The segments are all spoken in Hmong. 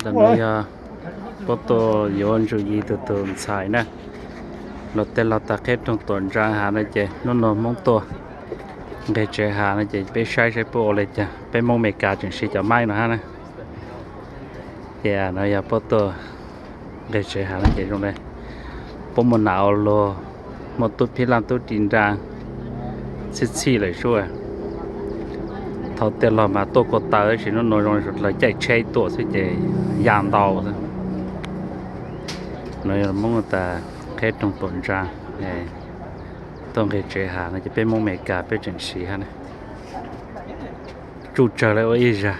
Ntawm no yog puab tuaj yuav Ntsum Yig tug tug ntxhais na. Los tej laug tas qheb roog tuam ntsaa has no ces hnub no Hmoob tuaj nqeg tsev has no ces peb saib saib puab ua le caag. Peb Moob Amelikas tseem siv cov maib no hab na. Ces no yog puab tuaj nqeg tsev has no ces zoo le puab muaj nam ua luag, muaj tub phib laj tub ri nra txhij txhij lawm sub. Thaum tej laug mas tuaj ko taw tab sis hnub no zoo le caij tsheb tuaj xwb ces yam ntau xwb. No yog Moob tas qheb roog tuam ntsaa, tuaj nqeg tsev has no ces peb Moob Amelikas peb tseem siv hab na. Tsuj tsawg le ua ib zag.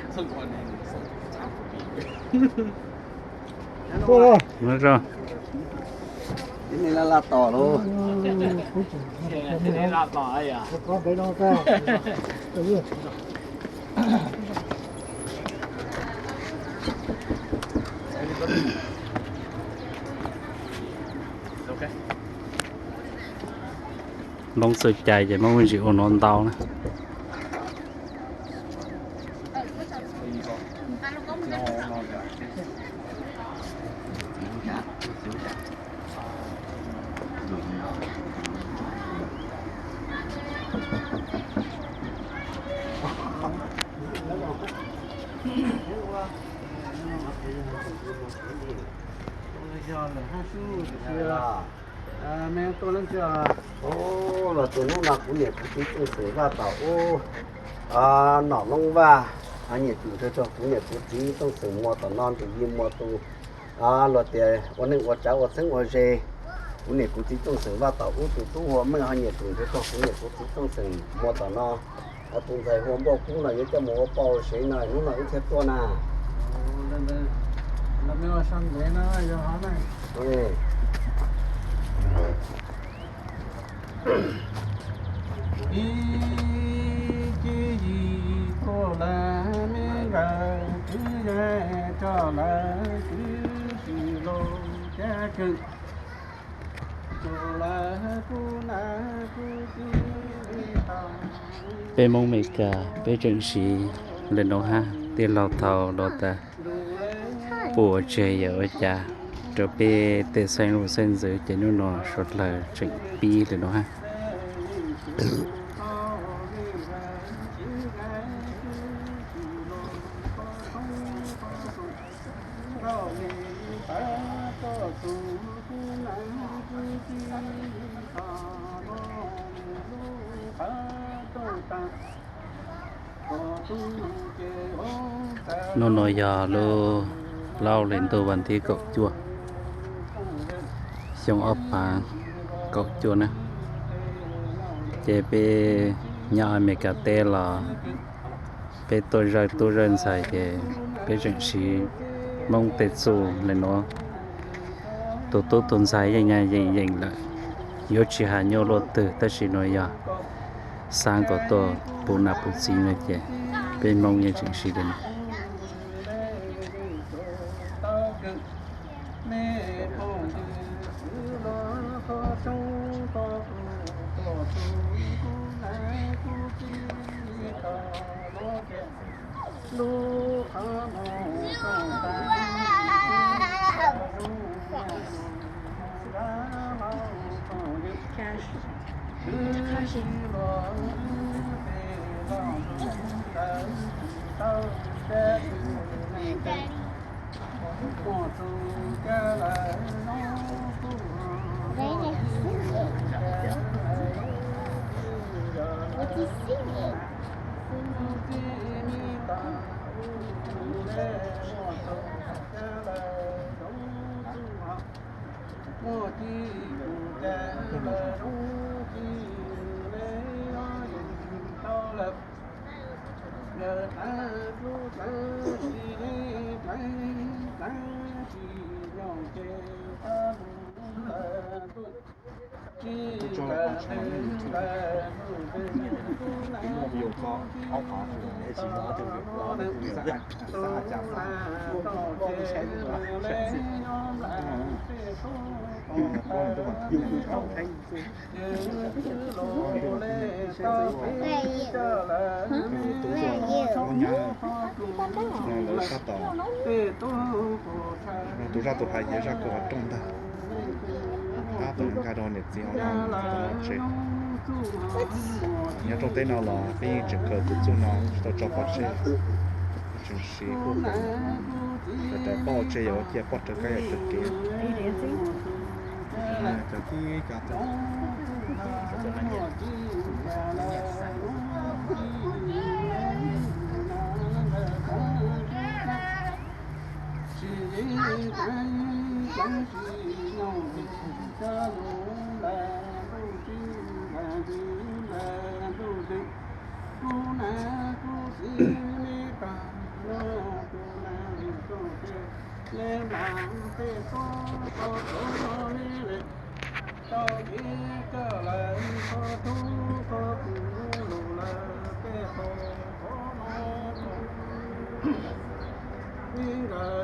Loob txuj cai ces muaj me ntsis ua nuav ntau na. Los tias hnub no kuv niam kuv txiv Tooj Xeem Vaj tau ub, nom loob vaj, nyiam tus nrog rau kuv niam kuv txiv Tooj Xeem Muas tom no nrug yij muas tus, los tias ua neej ua tsav ua txheeb ua ze. Kuv niam kuv txiv Tooj Xeem Vaj tau ub tus tub hu ua Meej ho nyiam tus nrog rau kuv niam kuv txiv Tooj Xeem Muas tom no. Tus ntxhais hu ua Npauj Kub no yuav coj mus ua poj ua sev no hnub no wb thiaj tuaj na. Peb Moob Amelikas peb tseem siv le nuav hab, tej laug thaus los tas puj ua tseg yawm ua cas rau peb tej xeeb luj xeeb ntxwv ces hnub no suav dlawg tseem pib le nuav hab. Hnub no yog lub plaub hli ntuj vas thib kaum cuaj, xyoo ob phav kaum cuaj na. Ces peb nyob Amelikas teb los peb tuaj zawj tub zawj ntxhais ces peb tseem siv Moob tej txuj le nuav. Tus tub tus ntxhais yeej nyaj yeej yeem lawm, yuav tsis has nyuaj luaj twg tab sis nuav yog xaab kom tuaj puv nam puv txiv no ces peb Moob yeej tseem siv le nuav. Cho vào trong này YouTube. Cái mùa video có áo khóa của bé chín đó từ việc đó đến từ việc sát hại, sát hại cha. Lawv tab tom, tus zaj tus hais ces zaj kawg qhov rooj ntag. Tab tom nkag rau niam txiv hauv no, tsev. Nyob rooj teb no los peb yeej tseem khaws tus txuj no tsis tau tso pov tseg, tseem siv kuj rawv poj tseg, yuav ua ciaj poj rawv kab yam raws kev. Cov tib cov